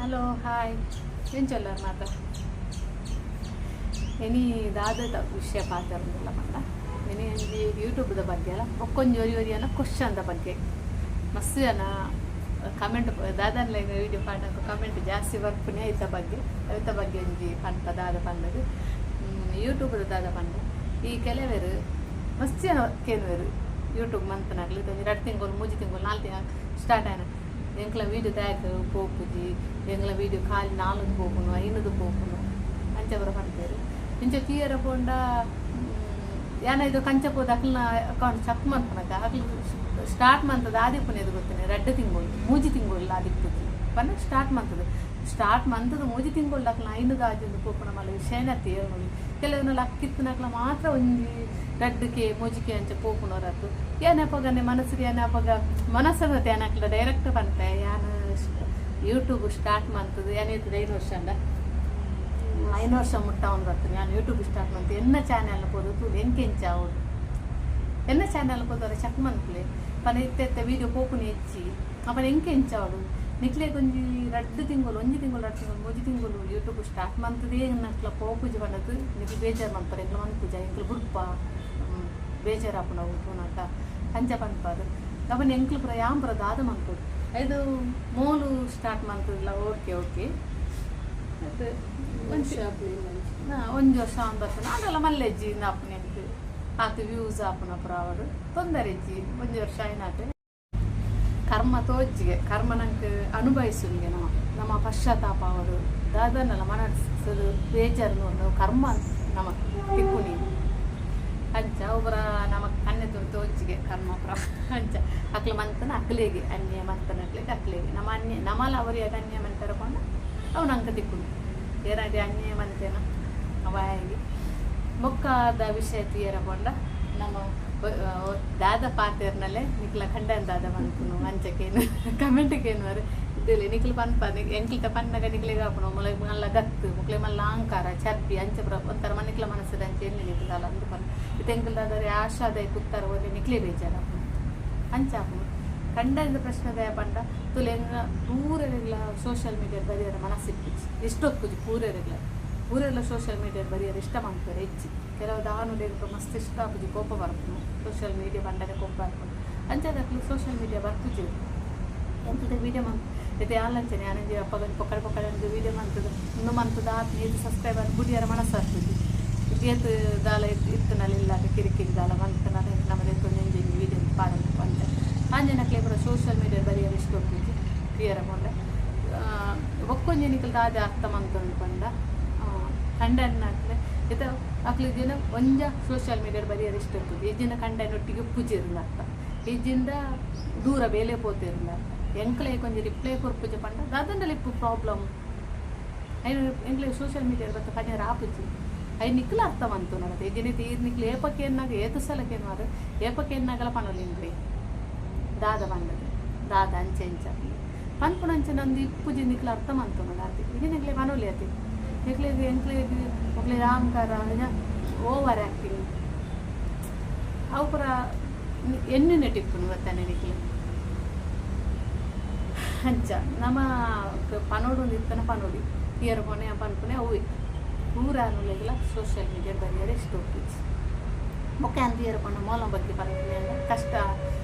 Hello, hi, ಎಂಚೊಲ್ಲರ್ ಮಾತ? ಇನಿ ದಾದದ ವಿಷಯ ಪಾತೆರೊಂದುಲ್ಲ ಪಂಡ, ಇನಿ ಒಂಜಿ ಯೂಟ್ಯೂಬ್ದ ಬಗ್ಗೆ ಅಲ್ಲ, ಬೊಕ್ಕೊಂಜಿ ಒರಿ ಒರಿಯನ ಕ್ವಶನ್ದ ಬಗ್ಗೆ. ಮಸ್ತ್ ಜನ ಕಮೆಂಟ್, ದಾದನ್ಲ ವೀಡಿಯೋ ಪಾಡಕ ಕಮೆಂಟ್ ಜಾಸ್ತಿ ಬರ್ಪುನೆ ಐತ ಬಗ್ಗೆ. ಐತ ಬಗ್ಗೆ ಒಂಜಿ ಪನ್ಪ. ದಾದ ಪಂಡದು, ಯೂಟ್ಯೂಬ್ದ ದಾದ ಪಂಡ, ಈ ಕೆಲವರು ಮಸ್ತ್ ಜನ ಕೇನುವೆರು, ಯೂಟ್ಯೂಬ್ ಮಂತನಾಗ್ಲಿ ಒಂಜಿ 2 ತಿಂಗಳು, 3 ತಿಂಗಳು, 4 ತಿಂಗಳು ಸ್ಟಾರ್ಟ್ ಆಯ್ನ, ಎಂಕ್ಲ ವೀಡಿಯೋ ದಾಯಕ ಪೋಪುಜಿ, ಎಂಕ್ಲ ವೀಡಿಯೋ ಖಾಲಿ ನಾಲ್ದು ಪೋಪುನು, ಐನದು ಪೋಪುನು, ಅಂಚ ಪೂರ ಪನ್ಪೆರ್. ಇಂಚ ತೂಯರ ಪೋಂಡ, ಯಾನ ಇದು ಕಂಚ ಪೋದು ಅಕ್ಲ್ನ ಅಕೌಂಟ್ ಚೆಕ್ ಮನ್ಪುನಗ, ಅಕ್ಲು ಸ್ಟಾರ್ಟ್ ಮಂತದ ಆದಿಪ್ಪುನೇದು ಗೊತ್ತುನೆ, 2 ತಿಂಗಳು, 3 ತಿಂಗಳು ಆದಿಪ್ಪುಜಿ ಪಂಡ. ಸ್ಟಾರ್ಟ್ ಮಂತದ 3 ತಿಂಗಳು ಅಕ್ಲ್ನ ಐನೂದು ಆಜೊಂದು ಪೋಪುನ ಮಲ್ಲ ವಿಷಯನೇ ಅತ್ತ್ ಏರ್ನೊಲಿ. ಕೆಲವೊಂದು ಲಕ್ಕಿತ್ತಿನಕ್ಲ ಮಾತ್ರ ಒಂಜಿ 2 ಕೆ, 3 ಕೆ ಅಂಚ ಪೋಪುನವರತ್ತು. ಏನ ಅಪಗನೆ ಮನಸ್ಸಿಗೆ, ಏನ ಅಪಗ ಮನಸ್ಸನ್ನ ಯಾನಕ್ಲ ಡೈರೆಕ್ಟ್ ಪನ್ಪೆ. ಯಾನ್ ಯೂಟ್ಯೂಬ್ ಸ್ಟಾರ್ಟ್ ಮಂತದ್ದು ಏನ ಇರ್ತದೆ, 5 ವರ್ಷ ಅಂಡ, 5 ವರ್ಷ ಮುಟ್ಟ ಅವ್ನು ಬರ್ತದೆ. ನಾನು ಯೂಟ್ಯೂಬ್ ಸ್ಟಾರ್ಟ್ ಮಂತು ಎನ್ನ ಚಾನೆಲ್ ಪೋದು ತೂಲು, ಎಂಕೆಂಚ ಅವಳು ಎನ್ನ ಚಾನೆಲ್ ಪೋದವರೆ ಚೆಕ್ ಮನ್ಪುಲೆ ಪನ. ಇತ್ತೆ ಇತ್ತೆ ವೀಡಿಯೋ ಪೋಪುನಿ ಹೆಚ್ಚಿ ಅಪನ ಎಂಕೆಂಚ ಅವಳು. ನಿಕ್ಲೆ ಒಂಜಿ 2 ತಿಂಗಳು, 1 ತಿಂಗಳು, 2 ತಿಂಗಳು, 3 ತಿಂಗಳು ಯೂಟ್ಯೂಬ್ ಸ್ಟಾರ್ಟ್ ಮಂತದೇ ನಕ್ಲ ಪೋಪುಜಿ ಪಂಡದು ನಿಕ್ಲು ಬೇಜಾರು ಮನ್ಪರೆ. ಎಂಕ್ಲ ಮನ್ಪುಜ, ಎಂಕ್ಲು ಬುಡ್ಪ, ಬೇಜಾರಾಪುಂಡು ತೂನಕ ಅಂಚ ಪನ್ಪಾರು. ಅವನ ಎಂಕ್ಲು ಪೂರ ಯಾನ್ ಪೂರ ದಾದ ಮನ್ಪೊಡು? ಇದು ಮೋಲು ಸ್ಟಾರ್ಟ್ ಮಂತದಲ್ಲ, ಓಕೆ ಓಕೆ. ಅದು ಒಂಜಿ ಒಂಜಿ ವರ್ಷ ಆನ್ ಬರ್ತದೆ ಆಂಡಲ ಮಲ್ಲೆಜ್ಜಿ ಆಪುನ ಎಂಕ್ ಆತು ವ್ಯೂಸ್ ಆಪುನ ಪೂರ ಆವಡ್, ತೊಂದರೆ ಇಜ್ಜಿ. 1 ವರ್ಷ ಆಯ್ನಾತೆ. ಕರ್ಮ ತೋಜ್ಜಿಗೆ, ಕರ್ಮ ನಂಗೆ ಅನುಭವಿಸುನಿಗೆ. ನಮ್ಮ ನಮ್ಮ ಪಶ್ಚಾತ್ತಾಪ ಆವಡು, ದಾದನಲ್ಲ ಮನಸ್ಸು ಬೇಜಾರು ಒಂದು ಕರ್ಮ ನಮ ತಿಕ್ಕುನಿ. ಅಂಚ ಒಬ್ಬರ ನಮ ಕಣ್ಣೆ ತೋಜ್ಜಿಗೆ ಕರ್ಮ ಪುರ. ಅಂಚ ಅಕ್ಲ ಮಂತನ ಅಕ್ಲೆಗೆ ಅನ್ಯ ಮಂತನ ಅಕ್ಲೆಗೆ ಅಕ್ಲೆಗೆ ನಮ್ಮ ಅನ್ಯ ನಮಲ ಅವರಿಗೆ ಅನ್ಯ ಮಂತರ ಪಂಡ ಅವು ನಂಗೆ ತಿಕ್ಕುನಿ. ಏನಾದೆ ಅನ್ಯ ಮಂತೇನ ಅವಾಯಿ. ಬೊಕ್ಕದ ವಿಷಯ ತೀಯರ ಪಂಡ, ನಮ್ಮ ದಾದ ಪಾತೆರ್ನಲ್ಲೇ ನಿಕ್ಲ ಖಂಡನ್ ದಾದ ಪನ್ಪುನು ಅಂಚಕೇನು ಕಮೆಂಟ್ ಕೇನುವರು ಇದ್ದಲ್ಲಿ ನಿಕ್ಲು ಪನ್ಪ. ಎಂಕ್ಲಿತ ಪನ್ನಗ ನಿಕ್ಲೆಗ್ ಆಪುನು ಮುಲೆ ಮಲ್ಲ ಗತ್ತು, ಮುಕ್ಲೆ ಮಲ್ಲ ಅಹಂಕಾರ, ಚರ್ಬಿ ಅಂಚ ಪೂರ ಒಂಥರ ಮನಿಕ್ಲ ಮನಸ್ಸು ಅಂಚ ಎಲ್ಲಿ ನಿಕ್ಲಾಲ ಅಂದ್ ಪನ್. ಇತ್ತೆ ಎಂಕ್ಲ ದಾದಾರಿ ಆಶಾದೈ ಕುತ್ತಾರ ಒಲೆ ನಿಕ್ಲೆ ಬೇಜಾರಾಪುನು, ಅಂಚ ಆಪುನು. ಕಂಡಂದ ಪ್ರಶ್ನೆ ದಯ ಪಂಡ, ತುಲೆ ಪೂರೆರೆಗ್ಲ ಸೋಷಿಯಲ್ ಮೀಡಿಯಾ ಬರಿಯರ ಮನಸ್ಸಿಪ್ಪುಜಿ, ಇಷ್ಟೊಕ್ಕುಜಿ. ಪೂರೆರೆಗ್ಲ ಪೂರೆಲ್ಲ ಸೋಷಿಯಲ್ ಮೀಡಿಯಾ ಬರಿಯರ ಇಷ್ಟ ಮಾಡ್ತಾರೆ ಹೆಚ್ಚಿ. ಕೆಲವು ದಾನುಲೆಗ್ ಮಸ್ತ್ ಇಷ್ಟ ಆಪುಜಿ, ಕೋಪ ಬರ್ಪುನು. ಸೋಷಿಯಲ್ ಮೀಡಿಯಾ ಪಂಡನೆ ಕೋಪ ಬರ್ಪುನು. ಅಂಚಾದಕ್ಲು ಸೋಷಿಯಲ್ ಮೀಡಿಯಾ ಬರ್ಪುಜಿ. ಎಂತದ ವೀಡಿಯೋ ಮಂತ್ ಇತ್ತೆ ಆಲಂಚನೆ ಆನಂಜಿ ಅಪ್ಪಗ ಪೊಕ್ಕಡೆ ಪೊಕ್ಕಡೆ ಒಂದು ವೀಡಿಯೋ ಮಂತದ ಇನ್ನು ಮಂತದ ಆತ್ ಏತ್ ಸಬ್ಸ್ಕ್ರೈಬರ್ ಬುಡಿಯರ ಮನಸ್ಸು ಆಗ್ತದೆ. ಏತ್ ದಾಲ ಇತ್ತನಲ್ಲಿ ಇಲ್ಲ, ಕಿರಿಕಿರಿ ದಾಲ ಮಂತನ ನಮ್ಮದೇ ಒಂಜಿ ವೀಡಿಯೋ ಪಾಡೊಂದು ಅಂಚ ಆಂಜನಕ್ಲೆ ಪೂರ ಸೋಷಿಯಲ್ ಮೀಡಿಯಾ ಬರಿಯರ ಇಷ್ಟ ಹೋಗ್ತಿದ್ವಿ ಕ್ಲಿಯರ್ ಪಂಡ. ಬೊಕ್ಕೊಂಜಿ ನಿಕಲ್ ದಾದ ಅರ್ಥ ಮಂತೊಂದು ಪಂಡ, ಕಂಡನ್ನ ಇತ್ತ ಅಕ್ಲು ದಿನ ಒಂಜ ಸೋಷಿಯಲ್ ಮೀಡಿಯಾ ಬರಿಯರ ಇಷ್ಟ ಇರ್ತದೆ. ಇಜ್ಜಿನ ಕಂಡನೊಟ್ಟಿಗೆ ಪೂಜೆ ಅರ್ಥ, ಇಜ್ಜಿಂದ ದೂರ ಬೇಲೆ ಪೋತಿರಂದ ಅರ್ಥ. ಎಂಕ್ಲೆ ಒಂಜಿ ರಿಪ್ಲೈ ಕೊರ್ಪುಜ ಪಂಡ ದಾದಂಡಲ ಇಪ್ಪು ಪ್ರಾಬ್ಲಮ್? ಐನು ಎಂಕ್ಲೆ ಸೋಷಿಯಲ್ ಮೀಡಿಯಾ ಬತ್ತ ಪನ್ಯರ ಆಪುಜಿ. I ನಿಕ್ಲ ಅರ್ಥ ಮಂತು ನಡತೆ. ಇಜ್ಜಿನ ತೀರ್ ನಿಕ್ಲು ಏಪಕ್ಕೆ ಎನ್ನಾಗ ಏತು ಸಲಕ್ಕೆ ಏನ್ವಾರು ಏಪಕ್ಕೆ ಎನ್ನಾಗಲ ಪನೊಲಿ ಇಂಗ್ಲೆ ದಾದ ಪಂಡದು ದಾದ ಅಂಚೆ ಇಂಚ ಪನ್ಪುನಂಚೆ ನಂದು ಇಪ್ಪುಜಿ ನಿಕ್ಲ ಅರ್ಥ ಮಂತು ಅತಿ. ಇಜ್ಜಿನ ಎಂಕ್ಲೆ ಪನೊಲಿ ಅತಿ. ನಿಕ್ಲೆಗ್ ಎಂಕ್ಲೆಗ್ ಮೊಕ್ಲೆ ಅಹಂಕಾರ, ಓವರ್ ಆ್ಯಕ್ಟಿಂಗ್ ಅವು ಪೂರ ಎಣ್ಣೆ ಟಿಪ್ಪುನು ಗೊತ್ತಾನೆ ನಿಕ್ಲೆ. ಅಂಚ ನಮ್ಮ ಪನೋಡು ಇತ್ತನ ಪನೋಡಿ ತೀಯರ ಪೋನೆ ಪನ್ಪುನೆ ಅವು ಪೂರ ಅನುಲೆಗ್ಲ ಸೋಷಿಯಲ್ ಮೀಡಿಯಾ ಬರಿಯರೆ ಇಷ್ಟ ಹೋಗ್ತಿತ್ತು. ಬೊಕ್ಕ ಅಂತಿಯರ ಪಂಡ ಮೋಲ ಬಗ್ಗೆ ಪನ್ಪುನೆ ಅಂಡ, ಕಷ್ಟ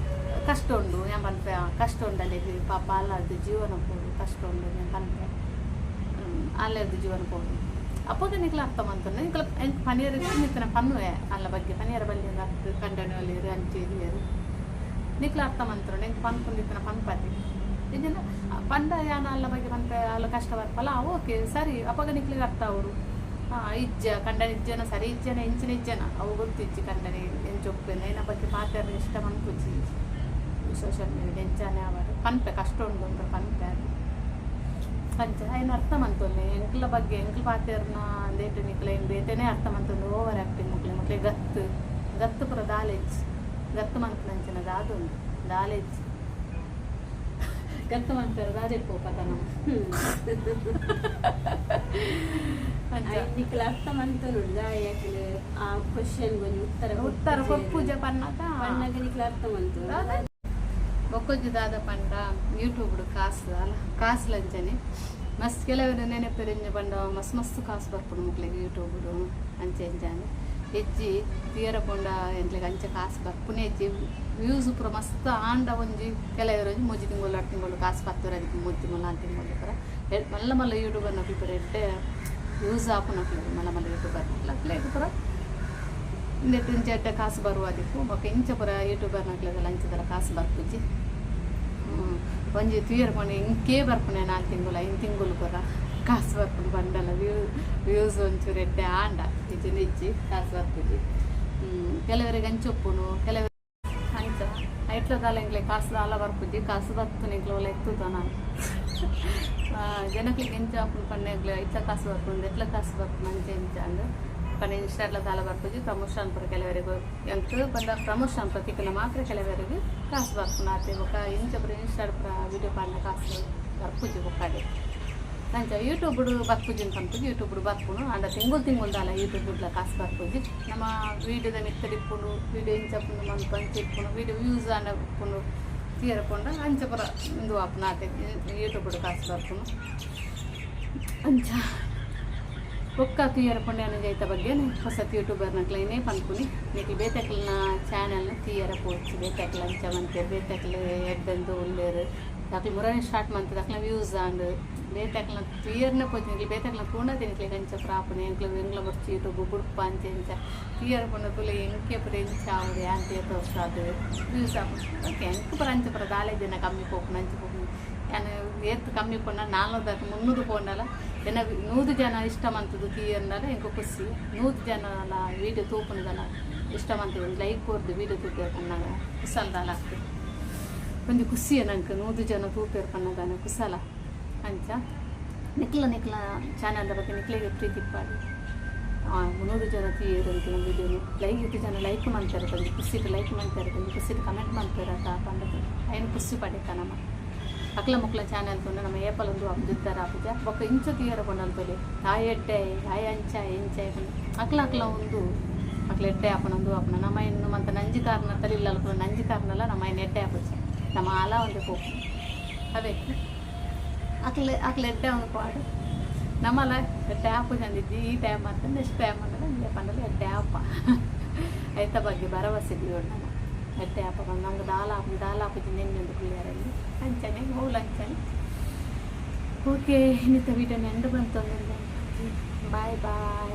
ಕಷ್ಟ ಉಂಡು ಯಾನ್ ಪನ್ಪೆ. ಕಷ್ಟ ಉಂಡಲೆಗ್ ಪಾಪ ಅಲ್ಲಾರ್ದು ಜೀವನ ಪೋಡು, ಕಷ್ಟ ಉಂಡು ಯಾನ್ ಪನ್ಪೆ. ಅಲ್ಲಾರ್ದು ಜೀವನ ಪೋಡು ಅಪ್ಪಗ ನಿಕ್ಲ ಅರ್ಥ ಮಂತುಂಡು. ನಿಕ್ಲ ಎಂಕ್ ಪನಿಯರ್ ಇತ್ತನ ಪನ್ನುವೆ ಅಲ್ಲ ಬಗ್ಗೆ ಪನಿಯರ ಬಲ್ಲಿ ಅತ್ತು ಕಂಡನಿ ಒಲಿಯರು ಅಂಚೆ ಇರಿಯರು ನಿಕ್ಲ ಅರ್ಥ ಮಂತ್ರುಂಡು. ಎಂಕ್ ಪನ್ಪುಂದಿತ್ತನ ಪನ್ಪತಿ ಇಂಜಿನ ಪಂಡ ಯಾನ ಅಲ್ಲ ಬಗ್ಗೆ ಪನ್ಪೆ. ಅಲ್ಲ ಕಷ್ಟ ಬರ್ಪಲ್ಲ, ಓಕೆ ಸರಿ. ಅಪ್ಪಗ ನಿಕ್ಲಿಗೆ ಅರ್ಥ ಅವಡು. ಹಾಂ, ಇಜ್ಜ ಕಂಡನಿ ಇಜ್ಜನ ಸರಿ, ಇಜ್ಜನ ಎಂಚಿನ ಇಜ್ಜನ ಅವು ಗೊತ್ತಿಜ್ಜಿ. ಕಂಡನಿ ಎಂಚೊಪ್ಪೆನ ಏನ ಬಗ್ಗೆ ಪಾತೆರ ಇಷ್ಟ ಮನ್ಪುಜಿ. ಸೋಷಿಯಲ್ ಮೀಡಿಯಾ ಎಂಚಾನೆ ಆವಡ್ ಪನ್ಪೆ, ಕಷ್ಟ ಉಂಡು ಅಂತ ಪನ್ಪೆ. ಅದು ಅಂಚ ಐನ್ ಅರ್ಥ ಮಂತೊಲ್ಲೆ. ಎಂಕ್ಲ ಬಗ್ಗೆ ಎಂಕ್ಲ ಪಾತೆರ್ನ ಅಂದೇಟು ನಿಕ್ಲ ಏನ್ ಬೇತೆನೇ ಅರ್ಥ ಮಂತೊಂದು. ಓವರ್ ಆ್ಯಕ್ಟಿಂಗ್ ಮುಕ್ಲೆ ಮುಕ್ಲೆ ಗತ್ತು ಗತ್ತು ಪೂರ ದಾಲೆಜ್ಜಿ. ಗತ್ತು ಮಂತ್ನಂಚಿನ ದಾದುಂಡು ದಾಲೆಜ್ಜಿ. ಗತ್ತು ಮಂತರ ದಾದೆ ಪೋಪದ ನಮ್ಮ ಅಂಚ. ನಿಕ್ಲ ಅರ್ಥ ಮಂತೊನುಡು ದಾಯೆ ಆ ಕ್ವಶನ್ ಒಂಜಿ ಉತ್ತರ ಉತ್ತರ ಕೊರ್ಪೂಜೆ ಪನ್ನಗ ಪನ್ನಗ ನಿಕ್ಲ ಅರ್ಥ ಮಂತು. ಬೊಕ್ಕೊಂಜಿ ದಾದ ಪಂಡ, ಯೂಟ್ಯೂಬ್ ಕಾಸು ಅಲ್ಲ, ಕಾಸು ಲಂಚನೆ. ಮಸ್ತ್ ಕೆಲವರು ನೆನಪೆರಿಂಜ ಪಂಡ ಮಸ್ತ್ ಮಸ್ತ್ ಕಾಸು ಬರ್ಪುಂಡು ಮುಕ್ಲೆಗ್ ಯೂಟ್ಯೂಬ್ ಅಂಚೆ ಇಂಚಾಂದ್ ಹೆಜ್ಜಿ ತೀರ ಪೋಂಡ ಎಂಕ್ಲೆಗ್ ಅಂಚ ಕಾಸು ಬರ್ಪುನೆ ಹೆಜ್ಜಿ ವ್ಯೂಸ್ ಪೂರ ಮಸ್ತ್ ಆಂಡ ಒಂಜಿ ಕೆಲವರು ಒಂಜಿ ಮೂಜಿ ತಿಂಗಳು 2 ತಿಂಗಳು ಕಾಸು ಪತ್ತುರ ಅದಕ್ಕೆ 3 ತಿಂಗಳು 4 ತಿಂಗಳು ಪೂರ ಮಲ್ಲ ಮಲ್ಲ ಯೂಟ್ಯೂಬರ್ನಕ್ಲು ಪೂರ ಎಡ್ಡೆ ಯೂಸ್ ಆಪುನಕ್ಲು ಮಲ್ಲ ಮಲ್ಲ ಯೂಟ್ಯೂಬರ್ನಕ್ಲು ಅಕ್ಲೆಗ್ ಪೂರ ಇಂದೆಟ್ ಇಂಚ ಎಡ್ಡೆ ಕಾಸು ಬರುವ ದಿಕ್ಕು ಬೊಕ್ಕ ಇಂಚ ಪೂರ ಯೂಟ್ಯೂಬರ್ನಕ್ಲೆಗೆಲ್ಲ ಅಂಚದೆಲ್ಲ ಕಾಸು ಬರ್ಪುಜಿ. ಒಂಜಿ ತೂಯೆರೆ ಪೋಂಡ ಇಂಕೇ ಬರ್ಪುನೆ 4 ತಿಂಗಳು 5 ತಿಂಗಳು ಪೂರ ಕಾಸು ಬರ್ಪುಂಡು ಬಂಡಲ ವ್ಯೂಸ್ ಒಂಚೂರು ಎಡ್ಡೆ ಆಂಡ ಇಜ್ಜಿಂಡ ಇಜ್ಜಿ ಕಾಸು ಬರ್ಪುಜಿ. ಕೆಲವರಿಗೆ ಅಂಚ ಉಪ್ಪುಂಡು ಕೆಲವರು ಅಂಚ ಐಟ್ಲ ದಾಲ ಎಂಕ್ಲೆ ಕಾಸು ದಾಲ ಬರ್ಪುಜಿ ಕಾಸು ಬತ್ತುನ ಎಂಕ್ಲೆ ಒಲ ಎತ್ತುದ ನಾನು ಜನಕ್ಲೆಗ್ ಎಂಚ ಆಪುಂಡು ಪಂಡ ಎಂಕ್ಲೆ ಐಟ್ಲ ಕಾಸು ಬರ್ಪುಂಡು ಎಟ್ಲ ಕಾಸು ಬರ್ಪುಂಡು ಅಂಚ ಎಂಚ ಅಂದ್ ಪಂಡ ಇನ್ಸ್ಟಾಡ್ಲ ದಾಲ ಬರ್ಪುಜಿ ಪ್ರಮೋಷನ್ ಪೂರ ಕೆಲವರಿಗೆ ಎಂಕ್ ಪಂಡ ಪ್ರಮೋಷನ್ ಪ್ರತಿಕೂಲ ಮಾತ್ರ ಕೆಲವರಿಗೆ ಕಾಸು ಬರ್ಪುಂಡು ಆತೆ ಬೊಕ್ಕ ಇಂಚ ಪೂರ ಇನ್ಸ್ಟಾಡ್ ಪೂರ ವೀಡಿಯೋ ಪಾಡ್ನ ಕಾಸು ಬರ್ಪುಜಿ ಬೊಕ್ಕಡೆ ಅಂಚ ಯೂಟ್ಯೂಬ್ ಬರ್ಪುಜಿ ಅಂತ ಪನ್ಪುಜಿ ಯೂಟ್ಯೂಬ್ ಬರ್ಪುಂಡು ಆಂಡ ತಿಂಗಳು ತಿಂಗಳು ದಾಲ ಯೂಟ್ಯೂಬ್ ಕಾಸು ಬರ್ಪುಜಿ. ನಮ್ಮ ವೀಡಿಯೋದ ಮಿತ್ತಡ್ ಇಪ್ಪುಂಡು ವೀಡಿಯೋ ಇಂಚ ಉಪ್ಪುಂಡು ಮನ್ಪು ಅಂಚ ಇಪ್ಪುಂಡು ವೀಡಿಯೋ ವ್ಯೂಸ್ ಆಂಡ ಉಪ್ಪುಂಡು ತೀರ ಪೋಂಡ ಅಂಚ ಪೂರ ಉಂದು ಆಪುಂಡು ಆತೆ ಯೂಟ್ಯೂಬ್ ಕಾಸು ಬರ್ಪುಂಡು ಅಂಚ ಬೊಕ್ಕ ತೂಯೆರೆ ಪೋಂಡ ಯಾನ್ ಐತ ಬಗ್ಗೆ ಹೊಸತ್ ಯೂಟ್ಯೂಬರ್ನಕ್ಲೆನೇ ಪನ್ಪುನಿ ನಿಕ್ಲ್ ಬೇತೆಕ್ಲೆನ ಚಾನೆಲ್ನ ತೂಯೆರೆ ಪೋಚಿ ಬೇತೆಕ್ಲ್ ಅಂಚ ಮನ್ಪೆರ್ ಬೇತೆಕ್ಲ್ ಎಡ್ಡೆಂದು ಉಲ್ಲೆರ್ ಅಕ್ಲ್ ಮುರನೆ ಸ್ಟಾರ್ಟ್ ಮಂತುದು ಅಕ್ಲ್ನ ವ್ಯೂಸ್ ಆಂಡ್ ಬೇತೆಕ್ಲ್ನ ತೂಯೆರ್ನೆ ಪೋಚಿ ನಿಕ್ಲ್ ಬೇತೆಕ್ಲ್ನ ತೂಂಡ ನಿಕ್ಲೆಗ್ ಅಂಚ ಪೂರ ಆಪುಂಡು ಎಂಕ್ಲ ಎಂಕ್ಲ ಬೊರ್ಚಿ ಯೂಟ್ಯೂಬ್ ಬುಡ್ಪ ಅಂಚ ಇಂಚ ತೂಯೆರೆ ಪೋಂಡ ತೂಲೆ ಎಂಕೆ ಪೂರ ಎಂಚ ಆವಡ್ ಯಾನ್ ಏತ್ ವರ್ಷ ಆದ್ ವ್ಯೂಸ್ ಆಪುಂಡು ಓಕೆ ಎಂಕ್ ಪೂರ ಅಂಚ ಪೂರ ದಾಲ ಇಜ್ಜಿ ಕಮ್ಮಿ ಪೋಪುಂಡು ಅಂಚ ಪೋಪುಂಡು ಯಾನ್ ಏತ್ ಕಮ್ಮಿ ಪೋಂಡ 400 300 ಪೋಂಡಲ ಎನ್ನ 100 ಜನ ಇಷ್ಟ ಮಂತುದು ತೂಯೆರ್ಂಡಲ ಎಂಕ್ ಖುಷಿ 100 ಜನಲ ವೀಡಿಯೋ ತೂಪುನದಲ ಇಷ್ಟ ಮಂತುದು ಲೈಕ್ ಕೊರ್ದು ವೀಡಿಯೋ ತೂಪೆರ್ ಪನ್ನಗ ಕುಸಲ್ ದಾಲ ಆತು ಒಂಜಿ ಖುಷಿ ನಂಕ್ 100 ಜನ ತೂಪೆರ್ ಪನ್ನಗ ಕುಸಲ ಅಂಚ ನಿಕ್ಲ ನಿಕ್ಲ ಚಾನೆಲ್ದ ಬಗ್ಗೆ ನಿಕ್ಲೆಗ್ ಪ್ರೀತಿ ಇಪ್ಪಾಡ್ 300 ಜನ ತೂಯೆರ್ ಎಂಕ್ಲೆನ ವೀಡಿಯೋನು ಲೈಕ್ ಇತ್ ಜನ ಲೈಕ್ ಮನ್ಪೆರ್ ಒಂಜಿ ಖುಷಿಟ್ ಲೈಕ್ ಮನ್ಪೆರ್ ಒಂಜಿ ಖುಷಿಟ್ ಕಮೆಂಟ್ ಮನ್ಪೆರ್ ಅತ ಪಂಡುದು ಐನ್ ಖುಷಿ ಪಡೆತ ನಮ ಅಕ್ಲ ಮುಕ್ಲ ಚಾನೆಲ್ ತೂಂಡ ನಮ ಏಪಲ ಉಂದು ಆಪುಜ ಉದ್ದಾರ ಆಪುಜ ಬೊಕ್ಕ ಇಂಚ ತೂಯೆರೆ ಪೋಂಡಲ್ ತೂಲೆ ಆಯೆ ಎಡ್ಡೆ ಆಯೆ ಅಂಚ ಇಂಚ ಅಕ್ಲ ಅಕ್ಲ ಉಂದು ಅಕ್ಲ ಎಡ್ಡೆ ಆಪುನ ಉಂದು ಆಪುನ ನಮ ಇನ್ನು ಮಂತ ನಂಜಿ ಕಾರಣ ತಲಿಲ್ಲ ಪೂರ ನಂಜಿ ಕಾರಣಲ ನಮ ಐನ್ ಎಡ್ಡೆ ಆಪುಜ ನಮ ಆಲ ಒಂಜಿ ಪೋಪುನು ಅವೆಕ್ ಅಕ್ಲೆ ಅಕ್ಲ ಎಡ್ಡೆ ಒಂದು ಪಾಡು ನಮಲ ಎಡ್ಡೆ ಆಪುಜ ಅಂದಿಜ್ಜಿ ಈ ಟೈಮ್ ಅತ್ತ ನೆಕ್ಸ್ಟ್ ಟೈಮ್ ಅಂದ್ರೆ ಇಂಚ ಪಂಡಲ ಎಡ್ಡೆ ಆಪ ಐತ ಬಗ್ಗೆ ಭರವಸೆ ದೀವೊಡು ನಮ ಎಡ್ಡೆ ಆಪ ಪಂಡ ನಮ್ಗೆ ದಾಲ ಆಪುಜಿ ದಾಲ ಆಪುಜಿ ನೆಂಜೊಂದು ಕುಲ್ಲಿಯರಲ್ಲಿ ಅಂಚನೆ ಮೂಲ ಅಂಚನೆ. ಓಕೆ, ಇನ್ನಿತ ವಿಡಿಯೋ ನೆಂಡು ಬಂತೊಂದು. Bye boy.